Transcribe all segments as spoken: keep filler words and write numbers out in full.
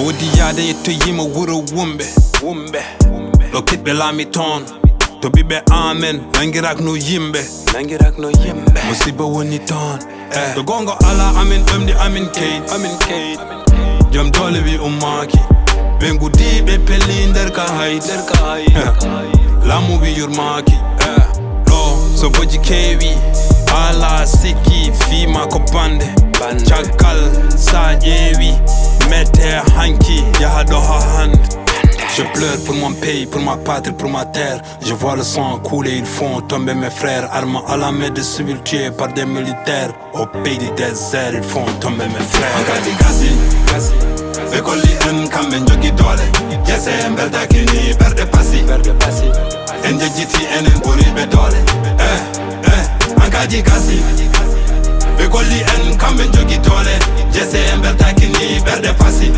Wodi yaade yettoyima wuro wumɓe. Wumɓe. Ɗo kiɗɓe laami toon. To ɓiɓɓe amen nangirakno yimɓe. Nangirakno yimɓe. Musiba woni toon. Eh. To gonga ala amin ɗomɗi amin kayit. Amin kayit. Jom doole wi ummaaki. Ɓe ngudi ɓe pelli nder ka hay. Nder ka hay. Eh. Laamu wi yurmaaki. Eh. Ɗo so boji keewi. Ala sikki fima ko bande. Bande. Caggal sa ƴeewi. Mette hanki yaha ɗo ha hande. Je pleure pour mon pays, pour ma patrie, pour ma terre. Je vois le sang couler, ils font tomber mes frères. Armes à la main, des civils tués par des militaires. Au pays du désert, ils font tomber mes frères. Hankadi gasi, gasi. Ɓe kolli en kamɓe jogi doole. Jese en beltaki ni ɓerɗe pasi. Ɓerɗe pasi. En jejjiti enen ɓuri ɓe doole. Eh, eh, hankadi gasi. Ɓe kolli en kamɓe jogi doole. Jese en beltaki ni ɓerɗe pasi.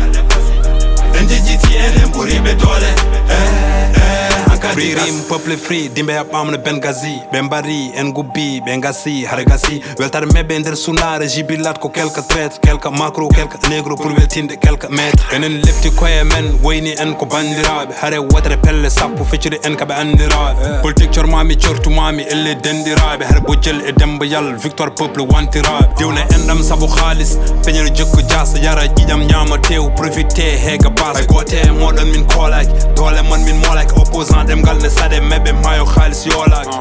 En jejjiti enen ɓuri ɓe doole. Eh, eh, hankadi gasi. Free rim, peuple free, dimbe ya ɓamno Benghazi. Ɓe mbari en gubbi ɓe ngasi hare gasi. Weltare meɓe nder sunare jibilat ko quelque traite, quelque macro, quelque négro pour weltinde quelque maître. Enen lepti koye men woyni en ko bandiraɓe. Hare wotere pelle sappo fecciri en kaɓe andiraɓe. Politique cormami cortumami elle dendiraɓe. Hare bojjel e dembayal victoire peuple wantiraɓe. Diwna en ɗam sabu haalis peñere jokko jas yara ƴiƴam ñama tew profité heega bas. Hay gote e moɗon min koolaki doole mon min moolaki opposant ɗemgal ne saɗe meɓe maayo haalis yoolaki.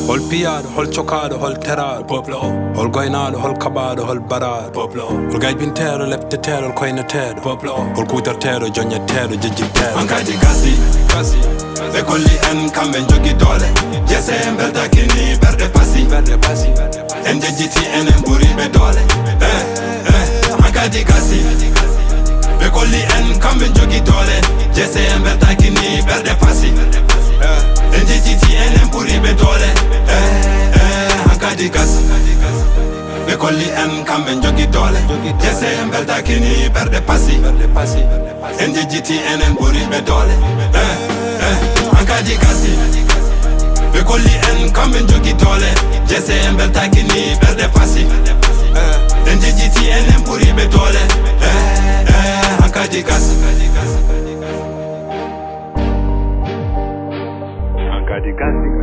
Hol piyaɗo hol cokaɗo hol teraɗo peuple o? Hol goynaɗo hol kaɓaɗo hol baraɗo peuple o? Hol gaybinteɗo lepteteɗo hol koyneteɗo peuple o? Hol kutorteɗo joñeteɗo jejjitteɗo? Hankadi gasi, gasi. Ɓe kolli en kamɓe jogi doole. Jese en beltaki ni ɓerɗe pasi. Ɓerɗe pasi. En jejjiti enen ɓuri ɓe doole. Eh, eh, hankadi gasi. Ɓe kolli en kamɓe jogi doole. Jese en beltaki ni ɓerɗe pasi. Eh, en jejjiti enen ɓuri ɓe doole. Eh, eh, hankadi gasi. Ɓe kolli en kamɓe jogi doole. Jese en beltaki ni ɓerɗe pasi. En jejjiti enen ɓuri ɓe doole. Eh, eh, hankadi gasi. Ɓe kolli en kamɓe jogi doole. Jese en beltaki ni ɓerɗe pasi. En jejjiti enen ɓuri ɓe doole. Eh, eh, hankadi gasi. Hankadi gasi.